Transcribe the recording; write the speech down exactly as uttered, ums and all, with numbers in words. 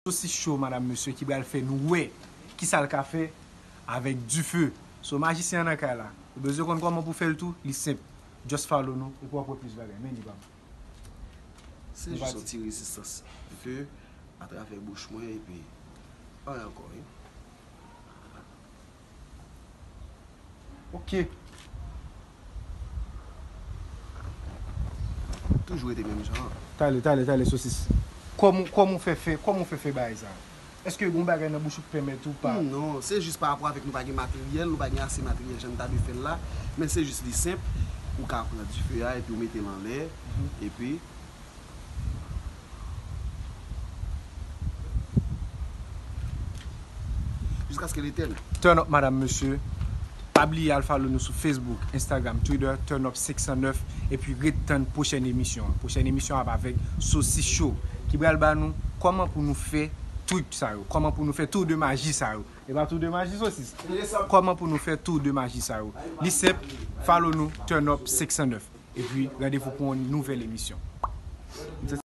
Sosis cho, madam, mesye, ki pral fè nou wè kisa l ka fè avèk dife. So, majisyen an nan kay la. Ou bezwen konn kòman pou fè l tou? Li senp. Just follow nou, epi w ap wè plis bagay. Men li, bam. Se jis yon ti rezistans dife atravè bouch mwen, epi anyen ankò, wi. Ok. Toujou rete menm jan an. Tale, tale, tale, sosis. Kòman, kòman w fè fè, kòman w fè fè bagay sa? Èske gon bagay nan bouch ou k pèmèt ou pa? Hmm, non, se jis pa rapò avèk nou pa gen materyèl, nou pa gen ase materyèl jan n ta dwe fè l la. Men se jis li senp, ou ka pran dife a epi w mete l anlè, epi jiskaske l etèn. Turn up, madam, mesye. Pa bliye al follow nou sou Facebook, Instagram, Twitter, Turn Up senk san nèf, epi ret tann pwochèn emisyon an. Pwochèn emisyon an ap avèk Sosis Cho, ki pral ba nou kòman pou nou fè trik sa yo, kòman pou nou fè tour de maji sa yo. E pa tour de maji, sosis. Kòman pou nou fè tour de maji sa yo. Li senp, follow nou, Turn Up senk san nèf. Epi randevou pou yon nouvèl emisyon.